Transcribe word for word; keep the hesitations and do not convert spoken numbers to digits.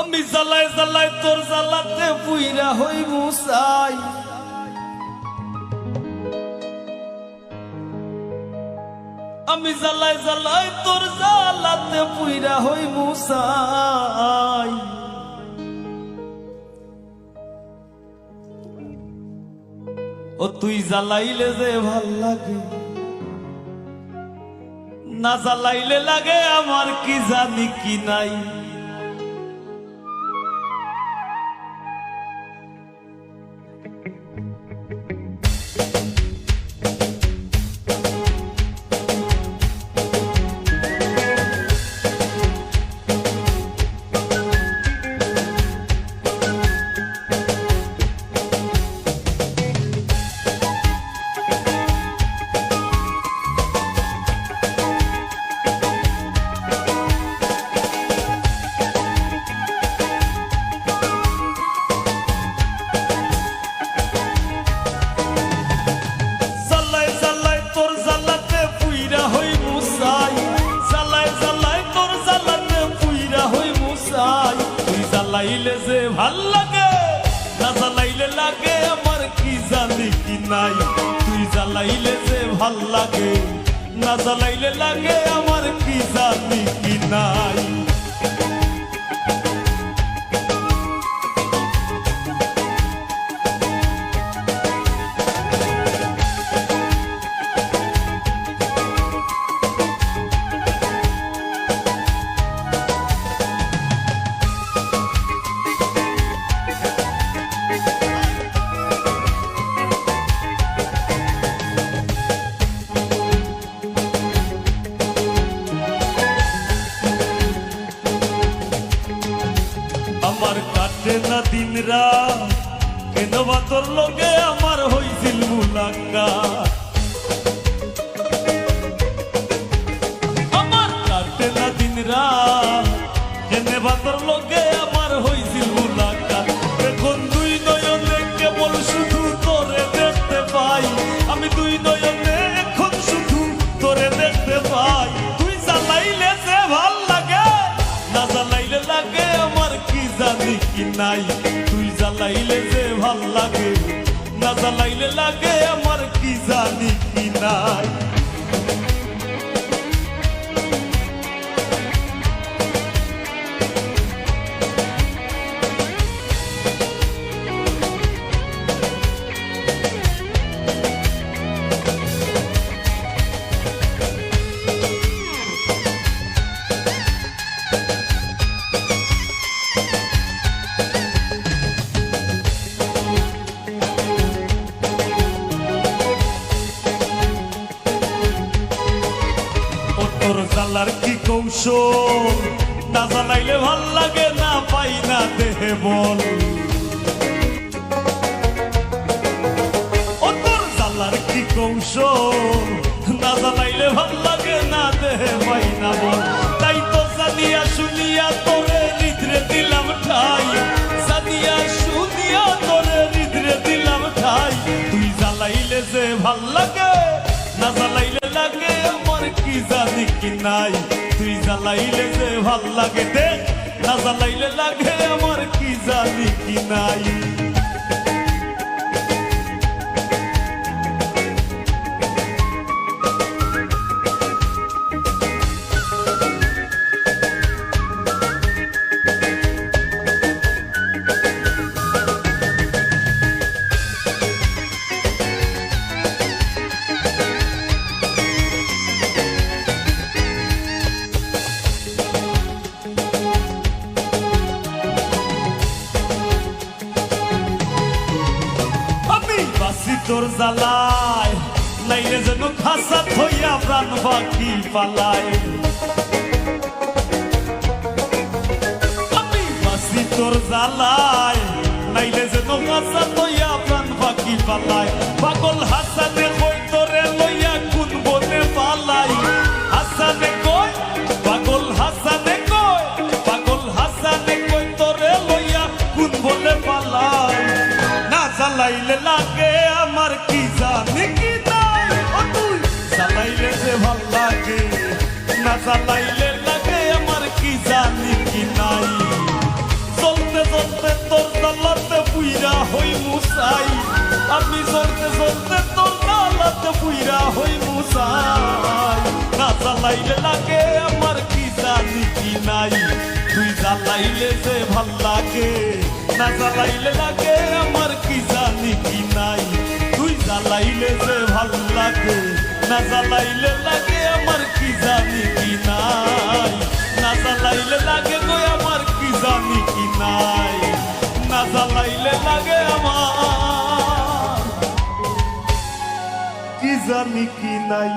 আমি জ্বালায় জ্বালায় তোর জ্বালাতে পুইরা হইমু ছাই। আমি জ্বালায় জ্বালায় তোর জ্বালাতে পুইরা হইমু ছাই। ও তুই জ্বালাইলে যে ভাল লাগে, না জ্বালাইলে লাগে আমার কি জানি কি নাই। জ্বালায় জ্বালায় তোর জ্বালাতে পুইরা হইমু ছাই। জ্বালায় জ্বালায় তোর জ্বালাতে পুইরা হইমু ছাই। তুই জ্বালাইলে যে ভাল লাগে, না জ্বালাইলে লাগে আমার কি জানি কি নাই। তুই জ্বালাইলে যে ভাল লাগে, না জ্বালাইলে লাগে আমার কি জানি কি নাই। আমার কাটে না দিন রাত, কেন বা তোর লগে আমার হইছিল মুলাকাত। আমার কাটে না দিন রাত, কেন বা তোর লগে আমার হইছিল মুলাকাত। এখন দুই নয়নে কেবল শুধু তোরে দেখতে পাই, আমি দুই নয়নে এখন শুধু তোরে দেখতে পাই। তুই জ্বালাইলে যে ভাল লাগে, না জ্বালাইলে লাগে আমার কি জানি কি নাই। তুই জ্বালাইলে যে ভাল লাগে, না জ্বালাইলে লাগে আমার কি জানি কি নাই। ও তোর জ্বালার কি কৌশল, না জ্বালাইলে ভাল লাগে না, পাই না দেহে বল। ও তোর জ্বালার কি কৌশল, না জ্বালাইলে ভাল লাগে না, দেহে পাই না বল। তাই তো জানিয়া শুনিয়া তোরে হৃদরে দিলাম ঠাই, জানিয়া শুনিয়া তোরে হৃদরে দিলাম ঠাই। তুই জ্বালাইলে যে ভাল লাগে, না জ্বালাইলে লাগে আমার কি জানি কি নাই। তুই জ্বালাইলে যে ভাল লাগে দেখ, না জ্বালাইলে লাগে আমার কি জানি কি নাই। আমি বাঁচি তোর জ্বালায়, নাইলে যেন খাঁচা থইয়া প্রাণ বাকি পালায়। আমি বাঁচি তোর জ্বালায়, নাইলে যেন খাঁচা থইয়া প্রাণ বাকি পালায়। পাগল হাসানে কয় তোরে লইয়া কোন বনে পালাই, হাসানে কয়, পাগল হাসানে কয়, পাগল হাসানে কয় তোরে লইয়া কোন বনে পালাই। না জ্বালাইলে লাগে আমার কি জানি কি নাই। ও তুই জ্বালাইলে যে ভাল লাগে, না জ্বালাইলে লাগে আমার কি জানি কি নাই। তাই আমি জ্বলতে জ্বলতে তোর জ্বালাতে পুইরা হইমু ছাই। না জ্বালাইলে লাগে আমার কি জানি কি নাই, তুই জ্বালাইলে যে ভাল লাগে। না জ্বালাইলে লাগে আমার কি জানি কি নাই, তুই জ্বালাইলে যে ভাল লাগে। না জ্বালাইলে লাগে আমার কি জানি কি নাই, না জ্বালাইলে লাগে গো আমার কি জানি কি নাই, না জ্বালাইলে লাগে আমার কি জানি কি নাই।